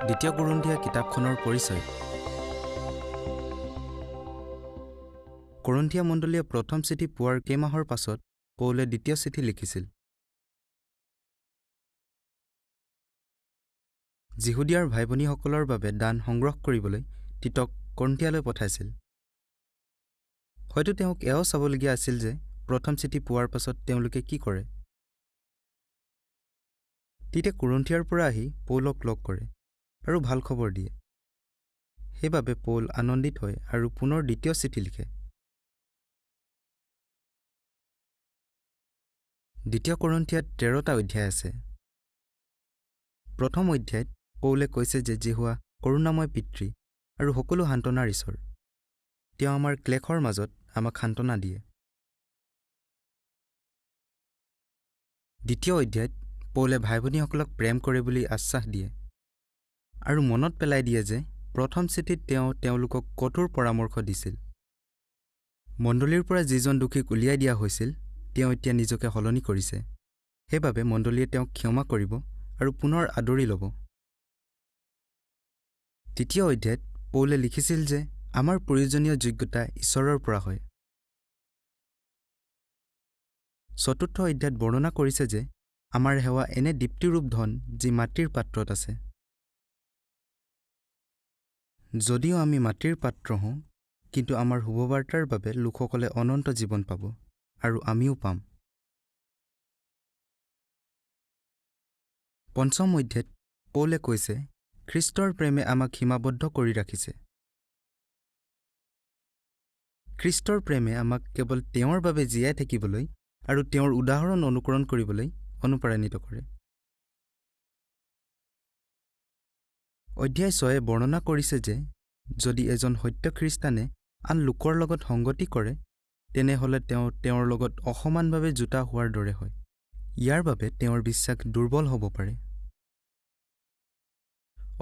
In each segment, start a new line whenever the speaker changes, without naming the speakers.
দ্বিতীয় কৰিন্থীয়া কিতাপখনৰ পৰিচয়। কৰিন্থীয়া মণ্ডলীয়ে প্ৰথম চিঠি পোৱাৰ কেইমাহৰ পাছত পৌলে দ্বিতীয় চিঠি লিখিছিল। যিহুদীয়াৰ ভাই ভনীসকলৰ বাবে দান সংগ্ৰহ কৰিবলৈ তীতক কৰিন্থিয়ালৈ পঠাইছিল। হয়তো তেওঁক এয়াও চাবলগীয়া আছিল যে প্ৰথম চিঠি পোৱাৰ পাছত তেওঁলোকে কি কৰে। তীতে কৰিন্থিয়াৰ পৰা আহি পৌলক লগ কৰে আৰু ভাল খবৰ দিয়ে। সেইবাবে পৌল আনন্দিত হয় আৰু পুনৰ দ্বিতীয় চিঠি লিখে। দ্বিতীয় কৰিন্থিয়াত 13টা অধ্যায় আছে। প্ৰথম অধ্যায়ত পৌলে কৈছে যে যিহোৱা কৰুণাময় পিতৃ আৰু সকলো সান্তনাৰ ঈশ্বৰ। তেওঁ আমাৰ ক্লেশৰ মাজত আমাক সান্তনা দিয়ে। দ্বিতীয় অধ্যায়ত পৌলে ভাই ভনীসকলক প্ৰেম কৰে বুলি আশ্বাস দিয়ে আৰু মনত পেলাই দিয়ে যে প্ৰথম চিঠিত তেওঁ তেওঁলোকক কঠোৰ পৰামৰ্শ দিছিল। মণ্ডলীৰ পৰা যিজন দোষীক উলিয়াই দিয়া হৈছিল তেওঁ এতিয়া নিজকে সলনি কৰিছে। সেইবাবে মণ্ডলীয়ে তেওঁক ক্ষমা কৰিব আৰু পুনৰ আদৰি ল'ব। তৃতীয় অধ্যায়ত পৌলে লিখিছিল যে আমাৰ প্ৰয়োজনীয় যোগ্যতা ঈশ্বৰৰ পৰা হয়। চতুৰ্থ অধ্যায়ত বৰ্ণনা কৰিছে যে আমাৰ সেৱা এনে দীপ্তিৰূপ ধন যি মাটিৰ পাত্ৰত আছে। যদিও আমি মাটিৰ পাত্ৰ হওঁ, কিন্তু আমাৰ শুভবাৰ্তাৰ বাবে লোকসকলে অনন্ত জীৱন পাব আৰু আমিও পাম। পঞ্চম অধ্যায়ত পৌলে কৈছে, খ্ৰীষ্টৰ প্ৰেমে আমাক সীমাবদ্ধ কৰি ৰাখিছে। খ্ৰীষ্টৰ প্ৰেমে আমাক কেৱল তেওঁৰ বাবে জীয়াই থাকিবলৈ আৰু তেওঁৰ উদাহৰণ অনুকৰণ কৰিবলৈ অনুপ্ৰাণিত কৰে। অধ্যায় 6 বৰ্ণনা কৰিছে যে যদি এজন সত্য খ্ৰীষ্টানে আন লোকৰ লগত সংগতি কৰে, তেনেহ'লে তেওঁ তেওঁৰ লগত অসমানভাৱে জোতা হোৱাৰ দৰে হয়। ইয়াৰ বাবে তেওঁৰ বিশ্বাস দুৰ্বল হ'ব পাৰে।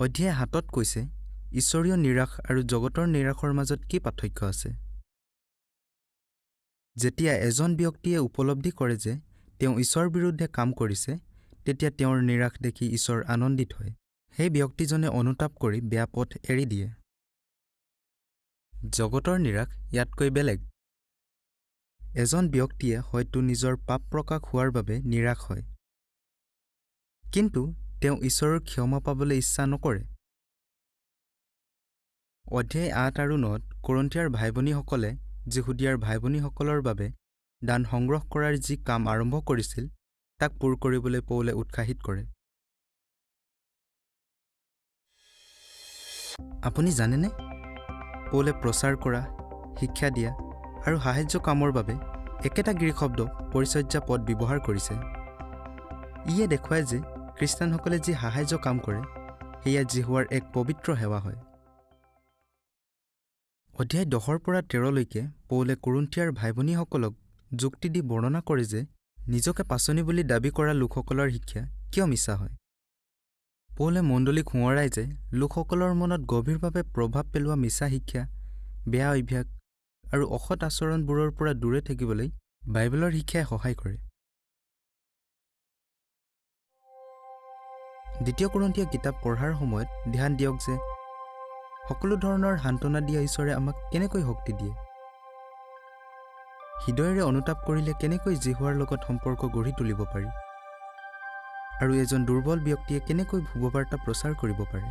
অধ্যায় 7 কৈছে, ঈশ্বৰীয় নিৰাশ আৰু জগতৰ নিৰাশৰ মাজত কি পাৰ্থক্য আছে। যেতিয়া এজন ব্যক্তিয়ে উপলব্ধি কৰে যে তেওঁ ঈশ্বৰৰ বিৰুদ্ধে কাম কৰিছে, তেতিয়া তেওঁৰ নিৰাশ দেখি ঈশ্বৰ আনন্দিত হয়। সেই ব্যক্তিজনে অনুতাপ কৰি বেয়া পথ এৰি দিয়ে। জগতৰ নিৰাশ ইয়াতকৈ বেলেগ। এজন ব্যক্তিয়ে হয়তো নিজৰ পাপ প্ৰকাশ হোৱাৰ বাবে নিৰাশ হয়, কিন্তু তেওঁ ঈশ্বৰৰ ক্ষমা পাবলৈ ইচ্ছা নকৰে। অধ্যায় 8 আৰু 9 কৰিন্থিয়াৰ ভাই ভনীসকলে যিহুদীয়াৰ ভাই ভনীসকলৰ বাবে দান সংগ্ৰহ কৰাৰ যি কাম আৰম্ভ কৰিছিল তাক পূৰ কৰিবলৈ পৌলে উৎসাহিত কৰে। আপুনি জানেনে, পৌলে প্ৰচাৰ কৰা, শিক্ষা দিয়া আৰু সাহায্য কামৰ বাবে একেটা গ্ৰীক শব্দ পৰিচৰ্যা পদ ব্যৱহাৰ কৰিছে। ইয়ে দেখুৱায় যে খ্ৰীষ্টানসকলে যি সাহায্য কাম কৰে সেয়া যিহোৱাৰ এক পবিত্ৰ সেৱা হয়। অধ্যায় 10 পৰা 13লৈকে পৌলে কৰিন্থিয়াৰ ভাই ভনীসকলক যুক্তি দি বৰ্ণনা কৰে যে নিজকে পাঁচনি বুলি দাবী কৰা লোকসকলৰ শিক্ষা কিয় মিছা হয়। পৌলে মণ্ডলীক সোঁৱৰাই যে লোকসকলৰ মনত গভীৰভাৱে প্ৰভাৱ পেলোৱা মিছা শিক্ষা, বেয়া অভ্যাস আৰু অসৎ আচৰণবোৰৰ পৰা দূৰে থাকিবলৈ বাইবেলৰ শিক্ষাই সহায় কৰে। দ্বিতীয় কৰিন্থীয়া কিতাপ পঢ়াৰ সময়ত ধ্যান দিয়ক যে সকলো ধৰণৰ সান্তনা দিয়া ঈশ্বৰে আমাক কেনেকৈ শক্তি দিয়ে। হৃদয়েৰে অনুতাপ কৰিলে কেনেকৈ যিহোৱাৰ লগত সম্পৰ্ক গঢ়ি তুলিব পাৰি আৰু এজন দুৰ্বল ব্যক্তিয়ে কেনেকৈ শুভবাৰ্তা প্ৰচাৰ কৰিব পাৰে।